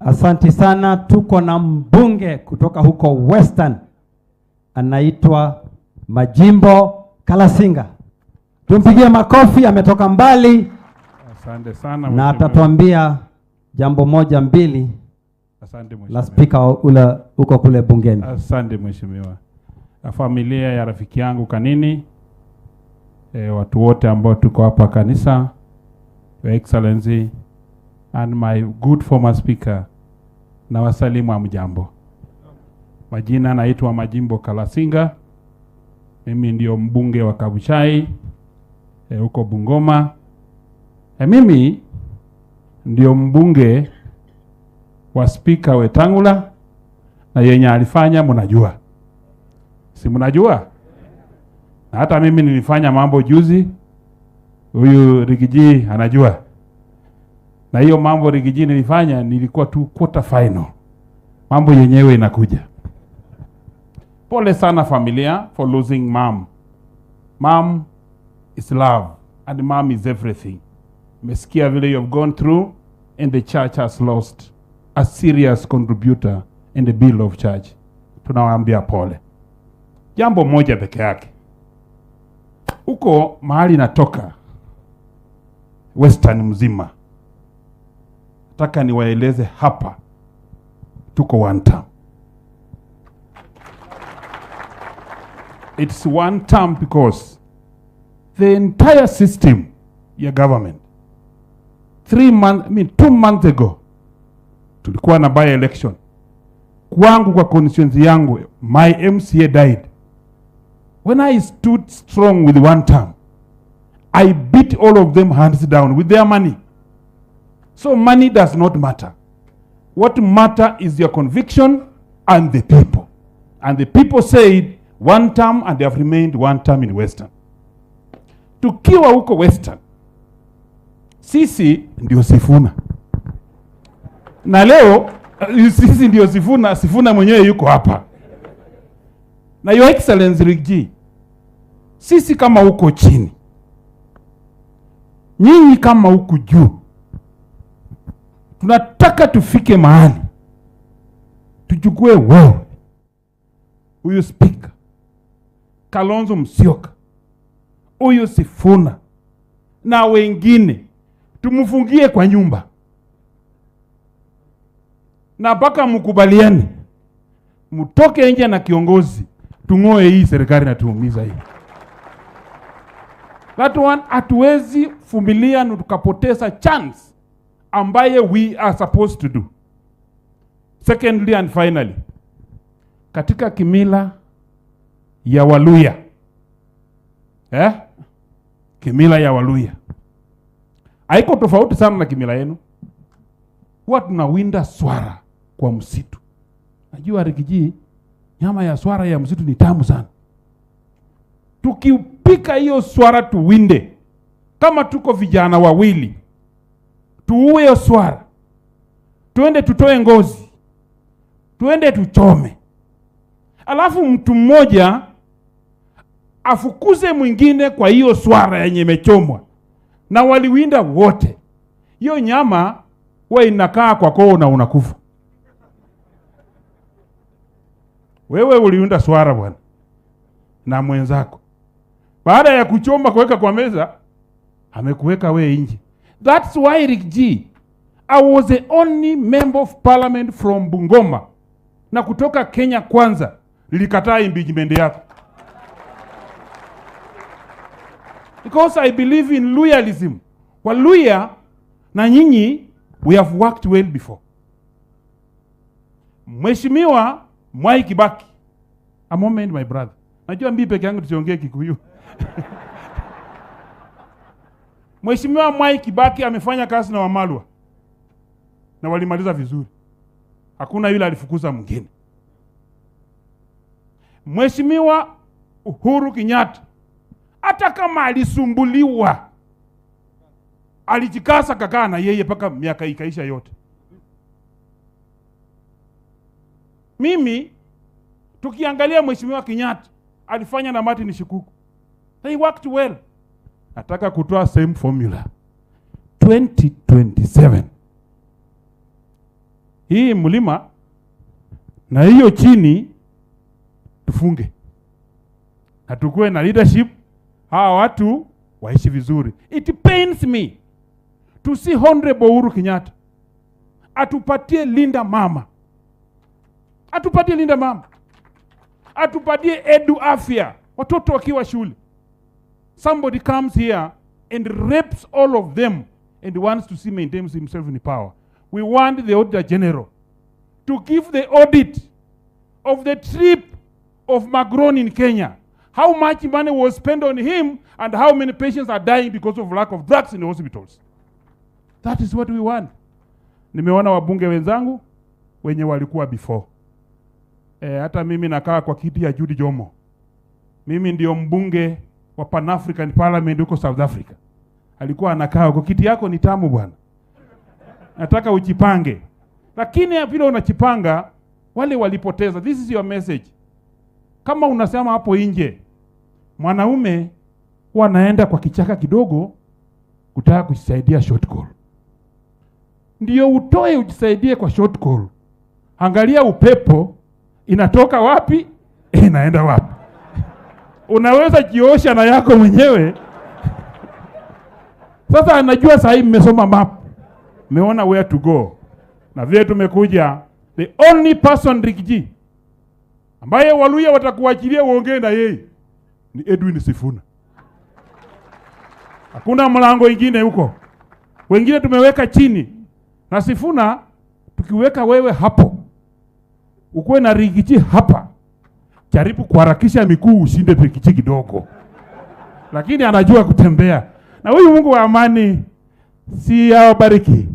Asante sana. Tuko na mbunge kutoka huko Western, anaitwa Majimbo Kalasinga. Tumpigie makofi, ametoka mbali. Asante sana na mheshimiwa. Atatuambia jambo moja mbili. Asante mheshimiwa. La spika ule huko kule bungeni. Asante mheshimiwa. Na familia ya rafiki yangu Kanini, watu wote ambao tuko hapa kanisa, Your Excellency and my good former speaker, na wasalimu hamjambo. Majina naitwa Majimbo Kalasinga. Mimi ndio mbunge wa Kabuchai huko Bungoma. Mimi ndio mbunge wa Speaker Wetangula, na yenye alifanya mnajua. Si mnajua? Na hata mimi nilifanya mambo juzi, huyu Riggy G anajua. Na hiyo mambo Riggy G nilifanya, nilikuwa tu quarter final. Mambo yenyewe inakuja. Pole sana familia for losing mom. Mom is love and mom is everything. Umesikia vile you have gone through, and the church has lost a serious contributor in the bill of church. Tunawaambia pole. Jambo moja peke yake. Huko mahali natoka Western mzima, nataka niwaeleze hapa tuko one term. It's one term because the entire system ya government 3 months, I mean 2 months ago tulikuwa na by election. Kwangu kwa constituency yangu, my MCA died. When I stood strong with one term, I beat all of them hands down with their money. So money does not matter. What matter is your conviction and the people. And the people said one term, and they have remained one term in Western. Tukiwa huko Western, sisi ndio Sifuna. Na leo sisi ndio Sifuna, Sifuna mwenyewe yuko hapa. Na Your Excellency Riggy G, sisi kama huko chini, nyinyi kama huku juu, tunataka tufike mahali tuchukue wewe, huyu speaker Kalonzo Musyoka, huyu Sifuna na wengine, tumfungie kwa nyumba na mpaka mkubaliane, mtoke nje na kiongozi, tung'oe hii serikali na tuumiza hii. That one hatuwezi vumilia na tukapoteza chance ambaye we are supposed to do. Secondly and finally, katika kimila ya Waluya, Kimila ya Waluya haiko tofauti sana na kimila yenu. Huwa tunawinda swara kwa msitu. Najua Riggy G, nyama ya swara ya msitu ni tamu sana. Tukipika hiyo swara tuwinde, kama tuko vijana wawili, tuue hiyo swara, tuende tutoe ngozi, tuende tuchome. Alafu mtu mmoja afukuze mwingine kwa hiyo swara yenye imechomwa. Na waliwinda wote. Hiyo nyama huwa inakaa kwa koo na unakufa. Wewe uliunda swara bwana na mwenzako. Baada ya kuchoma kuweka kwa meza, amekuweka wewe nje. That's why Riggy G, I was the only member of parliament from Bungoma na kutoka Kenya Kwanza nilikataa impeachment yako. Because I believe in loyalism. Waluya na nyinyi, we have worked well before. Mheshimiwa Mwai Kibaki, a moment my brother. Najua mimi peke yangu tusiongee Kikuyu. Mheshimiwa Mwai Kibaki amefanya kazi na Wamalwa na walimaliza vizuri. Hakuna yule alifukuza mwingine. Mheshimiwa Uhuru Kenyatta, hata kama alisumbuliwa, alijikasa kakaa na yeye mpaka miaka ikaisha yote. Mimi tukiangalia Mheshimiwa Kenyatta alifanya na Martin Shikuku, they worked well. Nataka kutoa same formula 2027. Hii mlima na hiyo chini tufunge na tukuwe na leadership, hawa watu waishi vizuri. It pains me to see Honorable Uhuru Kenyatta atupatie Linda Mama, atupatie Linda Mama, atupatie Edu Afya, watoto wakiwa shule. Somebody comes here and rapes all of them and wants to see maintains himself in power. We want the Auditor General to give the audit of the trip of Macron in Kenya. How much money was spent on him and how many patients are dying because of lack of drugs in the hospitals. That is what we want. Nimeona wabunge wenzangu wenye walikuwa before. Hata mimi nakaa kwa kiti ya Judy Jomo. Mimi ndio mbunge wa Pan African Parliament huko South Africa. Alikuwa anakaa huko. Kiti yako ni tamu bwana, nataka ujipange. Lakini vile unajipanga, wale walipoteza. This is your message. Kama unasema hapo nje, mwanaume huwa anaenda kwa kichaka kidogo kutaka kujisaidia short call. Ndio utoe ujisaidie kwa short call. Angalia upepo inatoka wapi, inaenda wapi. Unaweza jiosha na yako mwenyewe. Sasa anajua sahii mmesoma map, mmeona where to go, na vile tumekuja, the only person, Riggy G, ambaye Waluhya watakuachilia uongee na yeye ni Edwin Sifuna. Hakuna mlango ingine huko, wengine tumeweka chini na Sifuna. Tukiweka wewe hapo, ukuwe na Riggy G hapa, jaribu kuharakisha miguu ushinde Riggy G kidogo, lakini anajua kutembea. Na huyu Mungu wa amani si awabariki.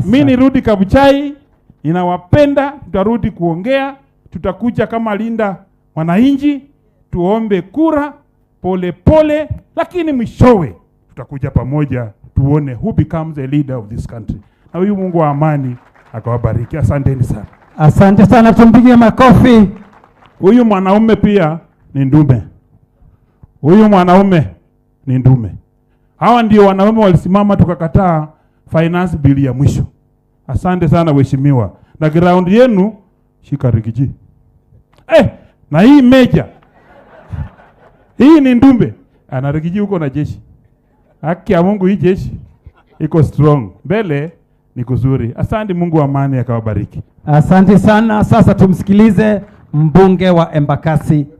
Mi nirudi Kabuchai, ninawapenda, tutarudi kuongea, tutakuja kama Linda Mwananchi, tuombe kura pole pole, lakini mwishowe tutakuja pamoja tuone who becomes a leader of this country. Na huyu Mungu wa amani akawabariki. Asanteni sana. Asante sana, tumpigie makofi. Huyu mwanaume pia ni ndume, huyu mwanaume ni ndume. Hawa ndio wanaume walisimama tukakataa finance bill ya mwisho. Asante sana mheshimiwa, na ground yenu shika Riggy G. Na hii meja hii ni ndume, ana Riggy G huko na jeshi. Haki ya Mungu, hii jeshi iko strong, mbele ni kuzuri. Asante, Mungu wa amani akawabariki. Asante sana. Sasa tumsikilize mbunge wa Embakasi.